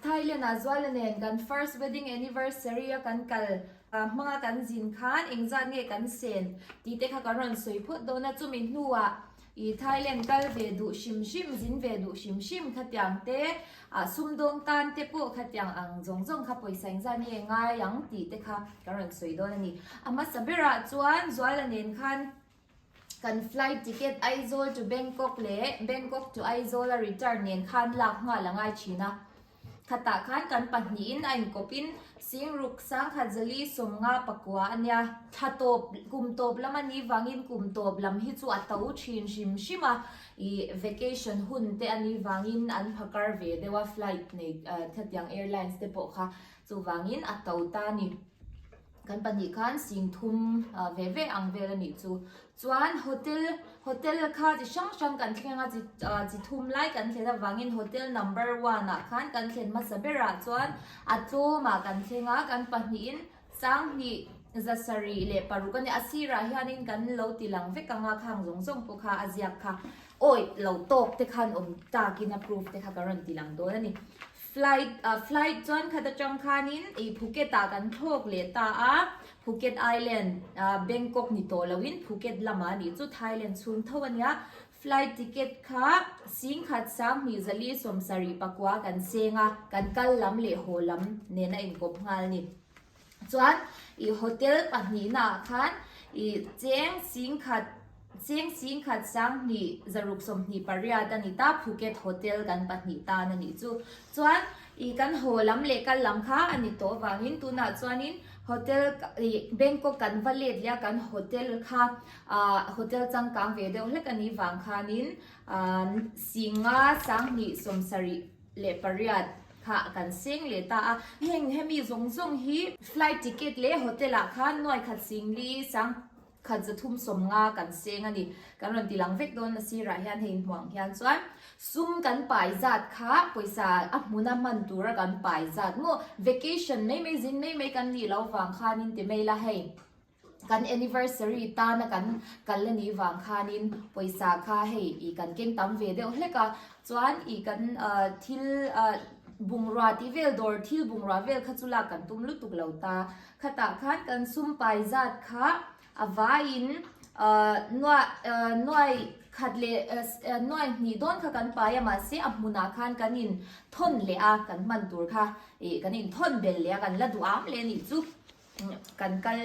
Thailand ah Zuala nen kan first wedding anniversary a kan kal hmanga kan zin khan engzat nge kan sen tih te kha kan rawn sawi phawt dawn a, chumi hnuah ih Thailand kal ve duh hrim hrim, zin ve duh hrim hrim khatiang te ah sumdawng tan te pawh khatiang ang zawng zawng kha pawisa engzat nge ngai ang tih te kha kan rawn sawi dawn a ni. A hmasa berah chuan Zuala nen khan Kan flight ticket Aizawl to Bangkok leh Bangkok to Aizawl a return nen khan lak nghal a ngai thin a. Khatah khan kan pahnihin a inkawpin Singruk Sangkhat Zali Sawmnga pakua a nia. Thla tawp, kum tawp lam a nih vangin kum tawp lam hi chu a to thin hrim hrim a. Ih vacation hun te a nih vangin an phakar ve deuh a flight nei khatiang airlines te pawh kha chuvangin a to ta a ni. Kan pahnih khan singthum ve ve ang vel a nih chu. Chuan hotel hotel kha chi hrang hrang kan thleng a chi chi thum lai kan thlen avangin hotel number one ah khan kan thlen hmasa berah chuan a tlawmah kan thleng a kan pahnihin sanghnih za sarih leh paruk a ni a sirah hianin kan lo ti lang vek ang a khang zawng zawng pawh kha a ziak kha awi lo tawk te khan awm takin a proof te kha ka rawn ti lang dawn a ni. Flight ah flight chuan khat atang khanin ih Phuket ah kan thlawk leh ta a, Phuket Island ah Bangkok ni tawh loin Phuket lamah a nih chu Thailand chhung tho a nia. Flight ticket kha Singkhat Sanghnih Zali Sawmsarih pakua kan seng a, kan kal lam leh haw lam nen a inkawp nghal a ni. Chuan ih hotel pahnihna ah khan ih cheng Singkhat cheng Singkhat Sanghnih zaruk 28 a ni ta Phuket Hotel kan pahnih tan a nih chu. Chuan ih kan haw lam leh kal lam kha a ni tawh avangin tunah chuanin hotel ih Bangkok kan va let leh a kan hotel kha ah hotel changkang ve deuh hlek a nih vang khanin ah Singa Sanghnih 78 kha kan seng leh ta a, heng hemi zawng zawng hi flight ticket leh hotel ah khan nuai khat singli sang khat 350 kan seng a ni, kan rawn ti lang vek dawn a sirah hian hei hmuang hian chuan sum kan pai zat kha pawisa a hmuna hman tura kan pai zat maw vacation mai mai zin mai mai kan nih loh vang khanin ti mai la hei. Kan anniversary tana kan kal a nih vang khanin pawisa kha hei ih kan keng tam ve deuh hlek a, chuan ih kan thil bungrua tih vel dawr thil bungrua vel kha chu lak kan tum lutuk lo ta. Khatah khan kan sum pai zat kha a vaiin nuai khat leh nuai hnih dawn kha kan pai a mahse a hmunah khan kan in thawn leh a kan hman tur kha ih kan in thawn belh leh a kan la duh am leh a nih chu. Kan kal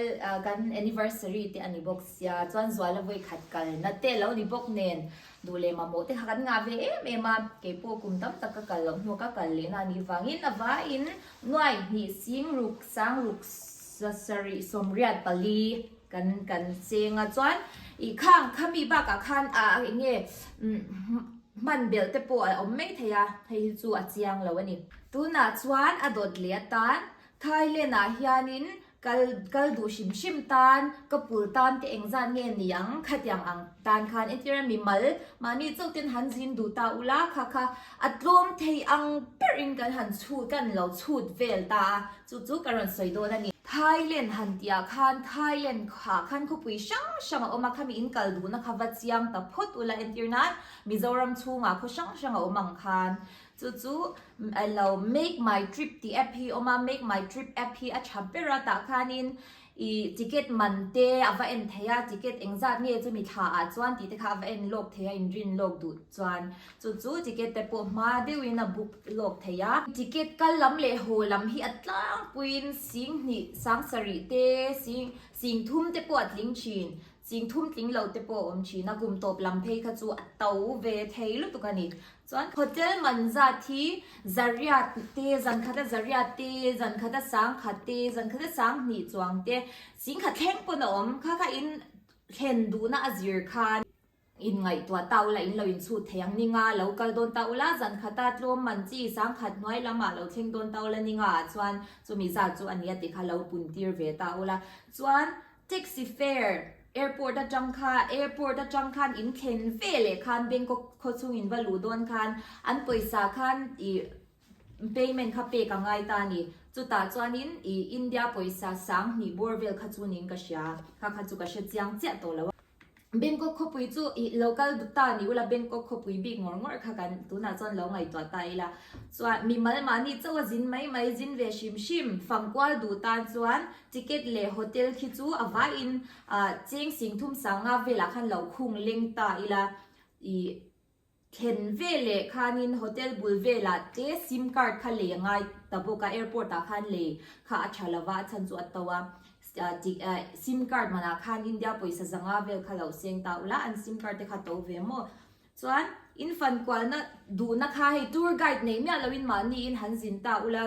kan anniversary te a ni bawk sia chuan Zuala vawi khat kal na te lo ni bawk nen duh leh mamawh te kha kan ngah ve em em a, keipawh kum tam tak ka kal loh hnuah ka kal leh na a nih vangin a vaiin nuai hnih sing ruk sang ruk sarih 84 kan kan cheng a chuan ih khang khami bakah khan ah eng nge hman belh te pawh a awm mai thei a hei hi chu a chiang lo a ni. Tunah chuan a dawt leh atan Thailand ah hianin kal kal duh hrim hrim tan, ka pul tan te engzat nge ni ang khatiang ang tan khan entir a mimal mahni chauh ten han zin duh ta ula kha kha a tlawm thei ang ber in kan han chhut kan lo chhut vel ta a chu chu ka rawn sawi dawn a ni. Thailand han tih ah khan Thailand ah khan khawpui hrang hrang a awm a khami in kal duhna kha va chiang ta phawt ula entir nan Mizoram chhungah khaw hrang hrang a awm ang khan Chu chu lo make my trip tih app hi awm a, make my trip app hi a tha ber a, tah khanin ih ticket man te a va en thei a, ticket engzat nge chumi thla ah chuan tih te kha a va en lawk thei a, inrin lawk duh chuan chu chu ticket te pawh hma deuhin a book lawk thei a. Ticket kal lam leh haw lam hi a tlangpuiin 2000 sarih te, sing thum te pawh a tling thin. Chingthum tling lo te pawh a awm thin a, kum tawp lam phei kha chu a to ve thei lutuk a ni. Chuan hotel man zat hi zariat te, zan khata zariat te, zan khata sangkhat te, zan khata sanghnih chuang te, chingkhat thleng pawn a awm. Kha kha in thlen duhna a zir khan in ngaihtuah ta ula, in lo inchhut thei ang. Ninga lo kal dawn ta ula, zan khata tlawm man chi sangkhat hnuai lamah lo thleng dawn ta ula, ninga ah chuan chumi zat chu a nia tih kha lo pun tir ve ta ula. Chuan Taxi fare, Airport atang kha, Airport atang khan in thlen ve leh khan Bangkok khaw chhung in va luh dawn khan an pawisa khan ih payment kha pek a ngai ta a ni. Chutah chuanin ih India pawisa 2000 bawr vel kha chu niin ka hria, kha kha chu ka hre chiang chiah tawh lo a. Bangkok khawpui chu ih lo kal ta ni ula Bangkok khawpui bik ngawr ngawr kha kan tunah chuan lo ngaihtuah ta ila. Chuan mimal mahni chauh a zin mai mai zin ve hrim hrim fangkual duh tan chuan ticket leh hotel khi chu a vaiin ah cheng sing thum sanga velah khan lo khung leng ta ila ih Thlen veleh khanin hotel bul velah te sim card kha lei a ngai ta bawk a, airport ah khan lei kha a tha lova a chhan chu a to a, sim card manah khan India pawisa zanga vel kha lo seng ta ula an sim card te kha to ve maw? Chuan in fan kualna duhna kha hei tour guide nei miah loin mahni in han zin ta ula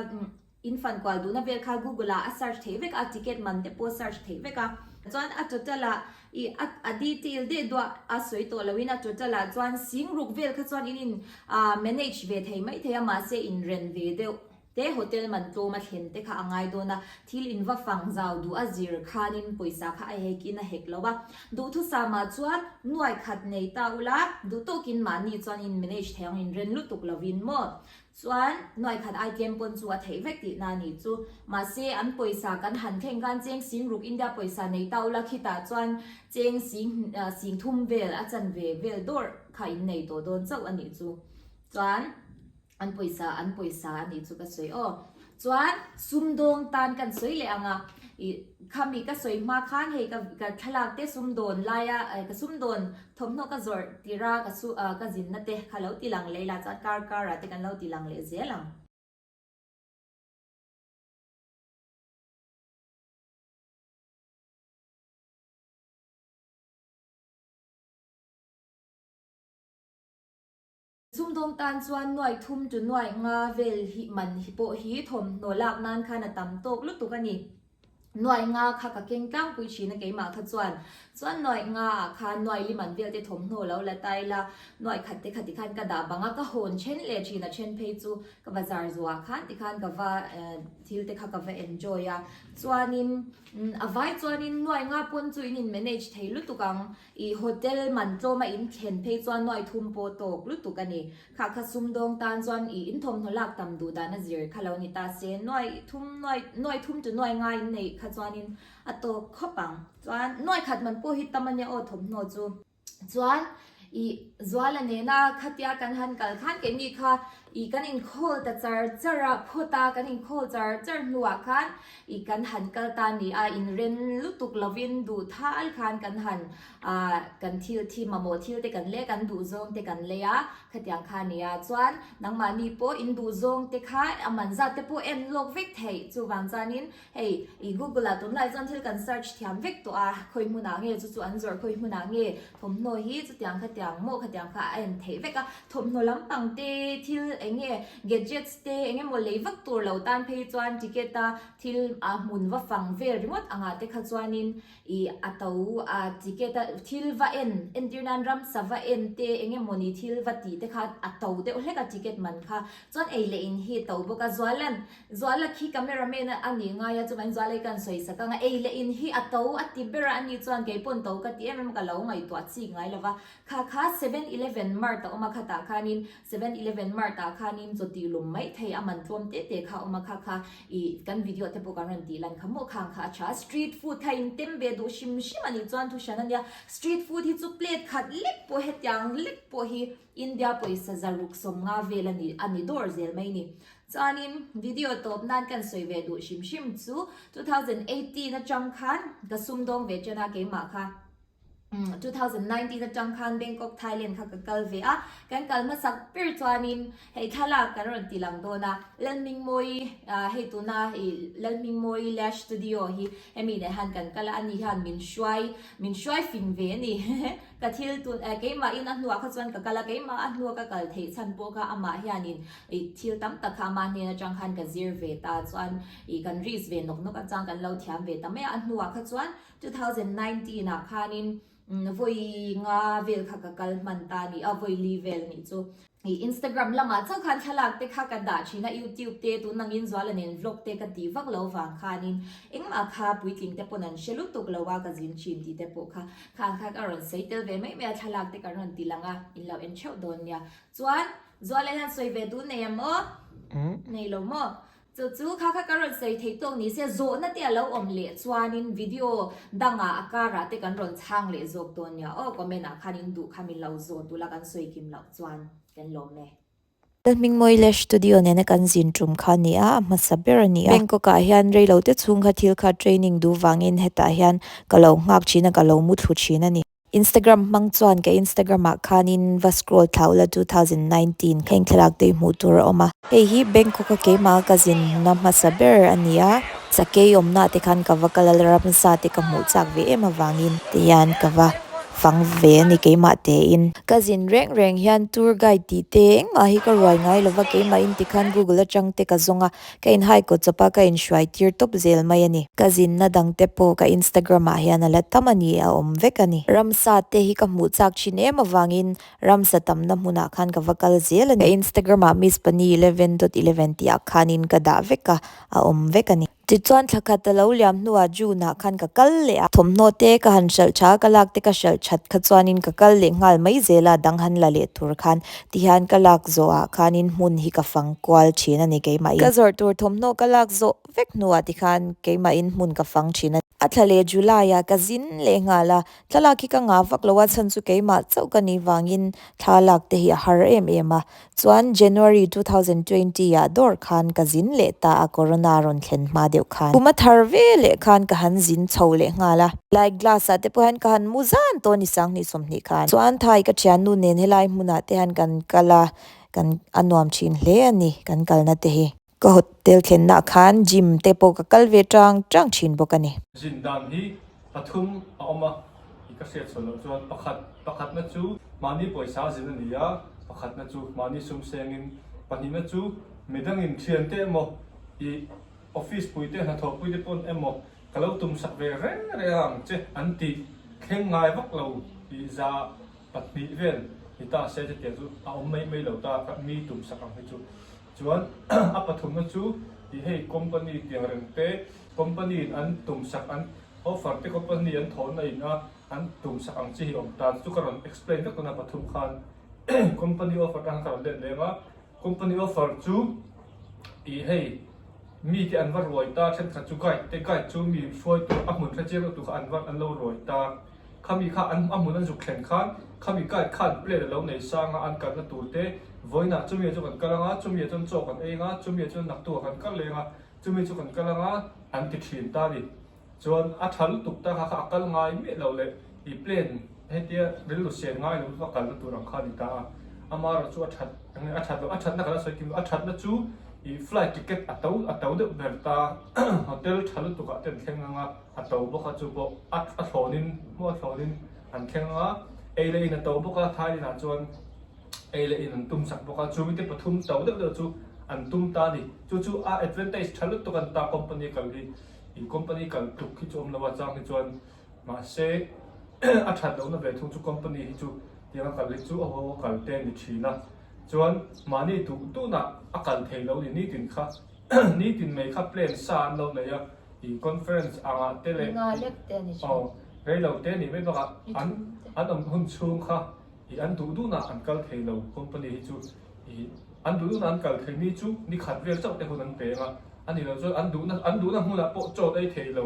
In fan kual duhna vel kha Google ah a search theih vek a, ticket man te pawh search theih vek a. Chuan a total ah i a a detail deh duah a sawi tawh loin a total ah chuan sing ruk vel kha chuan in in ah manage ve thei mai thei a mahse in ren ve deuh te hotel man tlawm a thlen te kha a ngai dawn a, thil in va fang zau duh a zir khanin pawisa kha a hek in a hek lo a. Duhthusam ah chuan nuai khat nei ta ula duhtawkin mahni chuan in manage thei ang in ren lutuk lovin maw. Chuan nuai khat ai tlem pawn chu a theih vek tihna a nih chu. Mahse an pawisa kan han thleng khan cheng sing ruk India pawisa nei ta ula khitah chuan cheng sing sing thum vel a chan ve vel dawrh kha in nei tawh dawn chauh a nih chu. Chuan an pawisa an pawisa a nih chu ka sawi aw. Chuan sumdawng tan kan sawi leh ang a, ih khami ka sawi hma khan hei ka ka thlalak te sumdawn laia ka sumdawn thawmhnaw ka zawrh tir a ka su ah ka zinna te kha lo ti lang leh ila chuan kar kar ah te kan lo ti lang leh zel ang. Sumdawng tan chuan nuai thum chu nuai nga vel hi man hi pawh hi thawmhnaw lak nan khan a tam tawk lutuk a ni. Nuai nga kha ka keng tlangpui thin a keimah kha chuan. Chuan nuai nga ah khan nuai li man vel te thawmhnaw lo la ta ila nuai khat te kha tikhan ka dah bang a, ka hawn then leh thin a then phei chu ka bazar zuah khan tikhan ka va thil te kha ka va enjoy a. Chuanin a vai chuanin nuai nga pawn chu in in manage thei lutuk ang. I hotel man tlawma in thlen phei chuan nuai thum pawh tawk lutuk a ni. Kha kha sumdawng tan chuan i in thawmhnaw lak tam duh dan a zir kha lo ni ta se, nuai thum nuai nuai thum chu nuai ngai in neih kha chuanin a tawk khawp ang. Chuan nuai khat man pawh hi tam a nia aw thawmhnaw chu. Chuan i Zuala nena khatia kan han kal khan keini kha i kan inkhawl ta char char a, phawt a kan inkhawl char char hnuah khan I kan han kal ta ni a, inren lutuk lovin duh thal khan kan han ah kan thil thi mamawh thil te kan lei a, kan duh zawng te kan lei a, khatiang kha a ni a. Chuan nangmahni pawh in duh zawng te kha a man zat te pawh en lawk vek theih. Chuvang chuanin hei i Google ah tunlai chuan thil kan search thiam vek tawh a, khawi hmunah nge chu chu an zawrh, khawi hmunah nge thawmhnaw hi chutiang khatiang maw khatiang kha a en theih vek a. Thawmhnaw lampang te thil eng nge Gadgets te eng emaw lei vak tur lo tan phei chuan ticket a thil a hmun va fang vel ringawt angah te kha chuanin ih a to a ticket a thil va en entir nan ramsa va en te eng emaw ni thil va tih te kha a to deuh hlek a ticket man kha chuan ei leh in hi a to bawk a Zualan Zuala khi cameraman a nih ngai a chumahin Zuala hi kan sawi sak ang a ei leh in hi a to a ti ber a ani chuan keipawn to ka ti em em a ka lo ngaihtuah chik ngai lova Kha kha 7-Eleven Mart a awm a khatah khanin 7-Eleven Mart ah khanin chaw tih lum mai thei a man tlawm te te kha a awm a kha kha ih kan video te pawh kan rawn tih lan kha maw khang kha a tha a street food kha in tem ve duh hrim hrim a nih chuan thu hran a nia street food hi chu plate khat lek pawh hetiang lek pawh hi India pawisa zaruk 50 vel a ni a ni dawr zel mai ni chuanin video tawp nan kan sawi ve duh hrim hrim chu 2018 atang khan ka sumdawng ve ṭan a keimah kha. 2019 atang khan Bangkok Thailand kha ka kal ve a, kan kal hmasak ber chuanin hei thlalak kan rawn ti lang dawn a, Lalhmingmawii hei tuna ih Lalhmingmawii Lash Studio hi hemi neh han kan kal a, ani hian min hruai min hruai fing ve a ni ka thil tun keimahin a hnuah kha chuan ka kal a, keimah a hnua ka kal theih chhan pawh kha amah hianin ih thil tam tak kha amah hnen atang khan ka zir ve ta chuan ih kan risk ve nawk nawk atang kan lo thiam ve ta mai a, a hnuah kha chuan 2019 ah khanin vawi nga vel kha ka kal hman ta a ni a, vawi li vel a nih chu. I Instagram lamah chauh khan thlalak te kha ka dah thin a, YouTube te tun angin Zuala nen vlog te ka tih vak lo vang khanin engmah kha puitling te pawn an hre lutuk lo a, ka zin thin tih te pawh kha khang kha ka rawn sawi tel ve mai mai a, thlalak te kan rawn ti lang a, in lo en theuh dawn nia. Chuan Zuala hian sawi ve duh nei ang maw? Nei lo maw? Chu chu kha kha ka rawn sawi theih tawk ni se, zawhna te a lo awm leh chuanin video dangah a karah te kan rawn chhang leh zawk dawn nia aw, comment ah khan in duh kha min lo zawt ula kan sawi kim loh chuan kan lawm e. Hmingmawi Lash Studio nena kan zin tum kha a ni a, a hmasa ber a ni a. Bangkok ah hian reilo te chhung kha thil kha training duh vangin hetah hian ka lo nghak thin a, ka lo mu thlu thin a ni. Instagram hmang chuan ka Instagram ah khanin va scroll thla ula 2019 thleng thlalak te hmuh tur a awm a. Hei hi Bangkok a keimah ka zinna hmasa ber a ni a, sakei awmna te khan ka va kal a, ramsa te ka hmuh chak ve em avangin ti hian ka va fang ve a ni keimah tein. Ka zin reng reng hian tour guide tih te engmah hi ka ruai ngai lova keimahin tikhan Google atang te ka zawng a, Ka in hai kaw chawp a, ka in hruai tir tawp zel mai a ni. Ka zinna dang te pawh ka Instagram ah hian a la tam a ni, a awm vek a ni. Ramsa te hi ka hmuh chak thin em avangin ramsa tamna hmunah khan ka va kal zel a ni. Ka Instagram ah Miss Pani 11.11 tih ah khanin ka dah vek a, a awm vek a ni. Tichuan thla khat a lo liam hnuah June ah khan ka kal leh a, thawmhnaw te ka han hralh tha a, ka lak te ka hralh that kha chuanin ka kal leh nghal mai zel a, dang han la leh tur khan Tihian ka lak zawhah khanin hmun hi ka fang kual thin a ni keimahin. Ka zawrh tur thawmhnaw ka lak zawh vek hnuah tikhan keimahin hmun ka fang thin a. A thla leh July-ah ka zin leh nghal a, thlalak hi ka ngah vak lo a, chhan chu keimah chauh ka nih vangin thla lak te hi a har em em a. Chuan January 2020 ah dawr khan ka zin leh ta a, Corona rawn thlen hma deuh khan. Kum a thar ve leh khan ka han zin chho leh nghal a. Lai glass ah te pawh hian ka han mu zan tawh a ni 20 20 khan. Chuan Thai ka thiannu nen helai hmunah te hian kan kal a, kan a nuam thin hle a ni kan kalna te hi. Ka hotel thlenna ah khan gym te pawh ka kal ve tang tang thin bawk a ni. Zin dan hi pathum a awm a, i ka hriat chhuah loh chuan pakhat pakhatna chu mahni pawisa zin a ni a, pakhatna chu mahni sum sengin, pahnihna chu midangin thiante emaw i Office puite hnathawh puite pawn emaw ka lo tum sak ve reng reng ang che an tih thleng ngai vak lo tih 2% vel ni ta se chutiang chu a awm mai mai lo ta ka mi tum sak ang hi chu. Chuan a pathumna chu tih hei company tiang reng te company in an tum sak an offer te company an thawhna in a an tum sak ang chi hi awm ta chu ka rawn explain vek tuna pathum khan company offer atang ka rawn let leng a. Company offer chu ih hei mi te an va ruai ta thenkhat chu guide te guide chu mi hruai tur a hmun hre chiang lo tur kha an va an lo ruai ta khami kha an a hmun an zuk thlen khan khami guide khan plan a lo nei sang a an kalna tur te vawiinah chumi ah chu kan kal anga chumi ah chuan chaw kan ei anga chumi ah chuan naktuk ah kan kal leng a chumi chu kan kal anga an ti thin ta a ni. Chuan a tha lutuk ta kha kha a kal ngai miah lo leh i plan hetia rilru sian ngai lo va kalna tur ang kha a ni ta a. Amaherawh chu a that eng nge a that loh a thatna kan la sawi kim lo a thatna chu i flight ticket a to a to deuh ber ta hotel tha lutuk ah te an thleng ang a a to bawk a chu pawh a a thlawnin hmuh a thlawnin an thleng ang a ei leh in a to bawk a Thailand ah chuan ei leh in an tum sak bawk a chu mite pathum to deuh deuh chu an tum ta a ni chu chu a advantage tha lutuk an ta company kal hi. In company kal tluk hi chu awm lo a chang hi chuan mahse a that lohna ve thung chu company hi chu tianga kal hi chu a haw a kal te a ni thin a chuan mahni duh duhnah a kal thei lo ni nitin kha nitin mai kha plan sa an lo nei a i conference angah te leh aw rei lo te nih mai bakah an an awm hun chhung kha i an duh duhnah an kal thei lo company hi chu i an duh duhnah an kal thei ni chu ni khat vel chauh te hun an peng a. A ni lo chuan an duhna an duhna hmunah pawh chaw ei thei lo,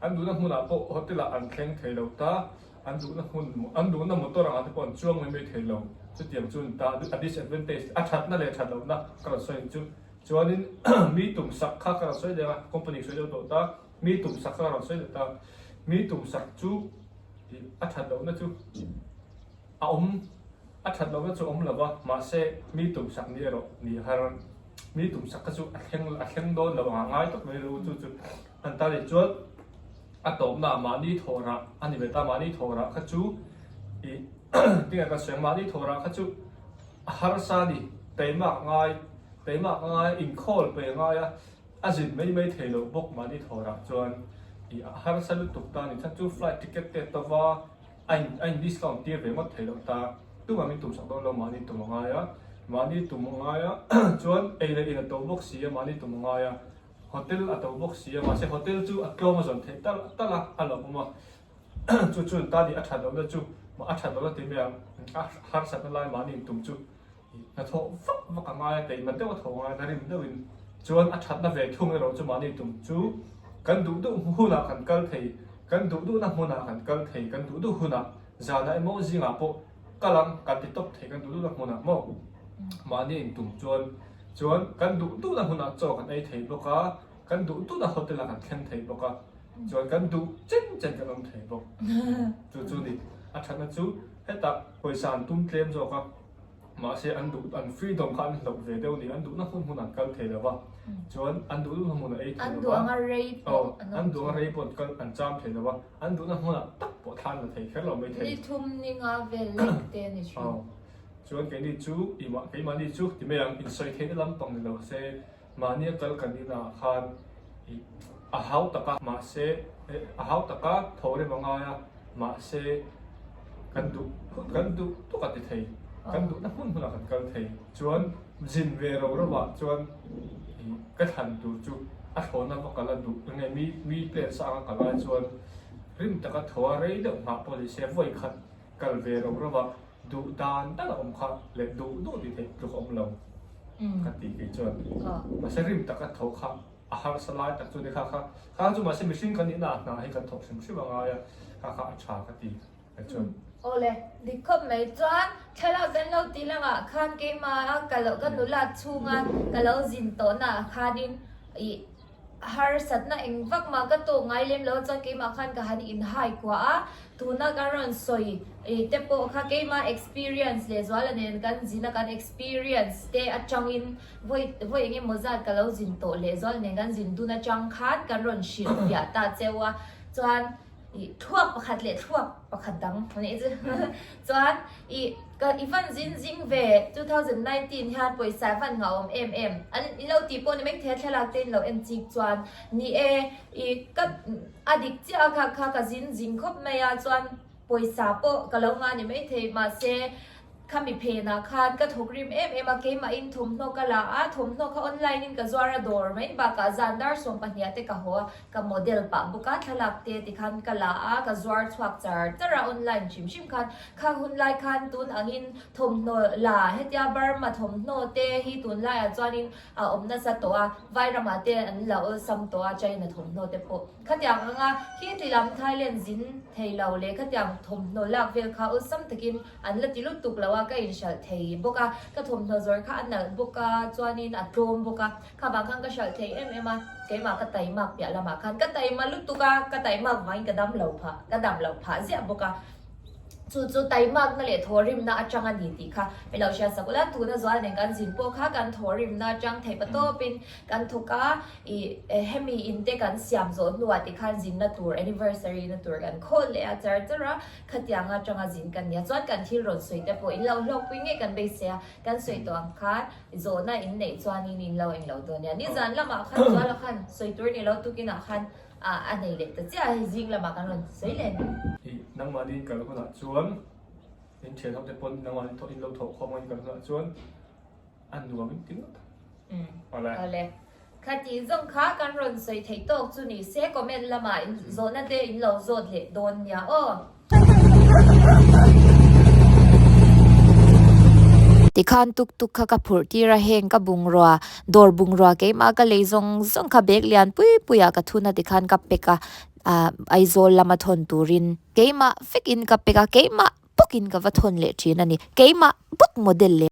an duhna hmunah pawh hotel ah an thleng thei lo ta, an duhna hmun an duhna motor angah te pawh an chuang mai mai thei lo. Chutiang chu ta a disadvantage a thatna leh that lohna ka rawn sawi ang chu. Chuanin mi tum sak kha ka rawn sawi leh a, company sawi deuh tawh ta, mi tum sak kha ka rawn sawi leh ta. Mi tum sak chu a that lohna chu a awm a that lohna chu awm lo va, mahse mi tum sak ni erawh ni har. Mi tum sak kha chu a thleng a thleng dawn lo ang a ngai tawp mai ru chu chu an ta leh chuan a tawpna ah mahni thawh rah a ni ve ta mahni thawh rah kha chu ih tinge ka sawi ang mahni thawh rah kha chu a harsa a ni teimak ngai teimak ngai inkhawl pe ngai a a zin mai mai thei lo bawk mahni thawh rah chuan ih a harsa lutuk ta a ni chhan chu flight ticket te tova A in a in discount tir ve ngawt thei loh ta. Tumah min tumsak dawn lo mahni tum a ngai a, mahni tum a ngai a, chuan ei leh in a to bawk si a, mahni tum a ngai a, hotel a to bawk si a, mahse hotel chu a tlawm a zawn theih tal tal a, a lawmawm a, chu chuan ta nih a that lohna chu a that lohna ti mai ang, a harsatna lai mahni in tum chu hnathawh vak vak a ngai a, keimah deuh a thawh a ngai a, na rim deuhin. Chuan a thatna ve thung erawh chu mahni tum chu kan duh duh hunah kan kal thei, kan duh duhna hmunah kan kal thei, kan duh duh hunah zanah emaw zingah pawh kal ang kan ti tawp thei kan duh duhna hmunah maw mahni intum chuan chuan kan duh duhna hmunah chaw kan ei thei bawk a, kan duh duhna hotel ah kan thleng thei bawk a, chuan kan duh chen chen kan awm thei bawk. Chu chu ni a thatna chu hetah pawisa an tum tlem zawk a. Mahse an duh an freedom kha an hlauh ve deuh ni, an duhna hmun hmun an kal thei lo va, chuan an duh duhna hmun a ei thei lo va, aw an duh anga rei pawh an kal an cham thei lo va, an duhna hmunah tak pawh thla an la thei kher lo mai thei. Ni thum ni nga vel lek te a ni thin. Aw chuan keini chu imah keimahni chu ti mai ang insawi theihna lampang ni lo se mahnia kal kan inah khan ih a hau tak a mahse a hau tak a tho rem a ngai a. Mahse, kan duh kan duh tuk a ti thei. Kan duhna hmun hmunah kan kal thei. Chuan zin ve ro ro ah chuan ka thlan tur chu a thlawhna va kal a duh enge mi mi plan sa anga kal ai chuan rim taka tho a rei deuh nghah pawh ni se vawi khat kal ve ro ro ah duh dan dan a awm kha leh duh duh ti theih tluk a awm lo ka ti kei chuan. Mahse rim taka tho kha A harsa lai tak chu ni kha kha kha chu mahse mihring kan nihna ah hna hi kan thawk hrim hrim a ngai a, kha kha a tha ka ti kei chuan. Awle, dik khawp mai chuan thlalak kan lo tih langah khan keimah a ka lo ka nulat chhunga ka lo zin tawhna ah khanin ih harsatna eng vak mah ka tawk ngai lem lo chuan keimah khan ka han inhai kuah a, tuna kan rawn sawi ih te pawh kha keimah experience leh zuala nen kan zin a kan experience te atangin Vawi vawi eng emaw zat ka lo zin tawh leh zual nen kan zin dun atang khan kan rawn hrilh fiah ta cheu a, chuan ih thluak pakhat leh thluak pakhat dang a nih chu chuan ih ka i van zin zing ve 2019 hian pawisa i van ngah awm em em an in lo tih pawh ni mai thei a thlalak te in lo en chik chuan ni e ih ka a dik chiah a kha kha ka zin zing khawp mai a chuan pawisa pawh ka lo ngah ni mai thei mahse Khami phenah khan ka thawk rim em em a, keimahin thawmhnaw ka la a, thawmhnaw kha online in ka zuar a dawr mai bakah zan dar sawm pahniha te ka haw a, ka model pah bawk a, thlalak te tikhan ka la a, ka zuar chhuak char char a online hrim hrim khan khang hun lai khan tun angin thawmhnaw la hetia Burma thawmhnaw te hi tunlaiah chuanin a awm nasa tawh a, Vairamah te an la awlsam tawh a China thawmhnaw te pawh. Khatiang anga khi ti lam Thailand zin thei lo leh khatiang thawmhnaw lak vel kha awlsam takin an la ti lutuk lo a, ka inhralh thei bawk a, ka thawmhnaw zawr kha a nalh bawk a, chuanin a tlawm bawk a, kha vang khan ka hralh thei em em a, keimah ka taimak piah lamah khan ka taima lutuk a, ka taimak vangin ka dam lo phah, ka dam loh phah ziah bawk a. Chu chu taimakna leh thawhrimna atang a ni tih kha mi lo hriat sak ula, tuna zual nen kan zin pawh kha kan thawhrimna atang theih patawpin kan thawk a, ih hemi in te kan siam zawh hnuah tikhan zinna tur anniversary na tur kan khawl leh a char char a, khatiang atanga zin kan nia chuan kan thil rawn sawi te pawh in lo hlawkpui ngei kan beisei a, kan sawi tawh ang khan zawhna in neih chuanin in lo englo dawn nia, nizan lamah khan zuala khan sawi tur ni lo tukinah khan A nei leh ta chiah a, hei zing lamah kan rawn sawi leh a ni. Ih, nangmahni kal hunah chuan in thian ho te pawn nangmahni thawh in lo thawh khawm angin kal hunah chuan a nuam in ti ngawt ang. Awle. Awle. Khati zawng kha kan rawn sawi theih tawk chu ni se comment lamah in zawhna te in lo zawt leh dawn nia aw. Tikhan tuk tuk kha ka phurh tir a, heng ka bungrua, dawr bungrua keimah ka lei zawng zawng kha bag lian pui pui ah ka thun a tikhan ka pack a, ah Aizawl lama thawn turin keimah vekin ka pack a, keimah bawkin ka va thawn leh thin a ni, keimah bawk model leh.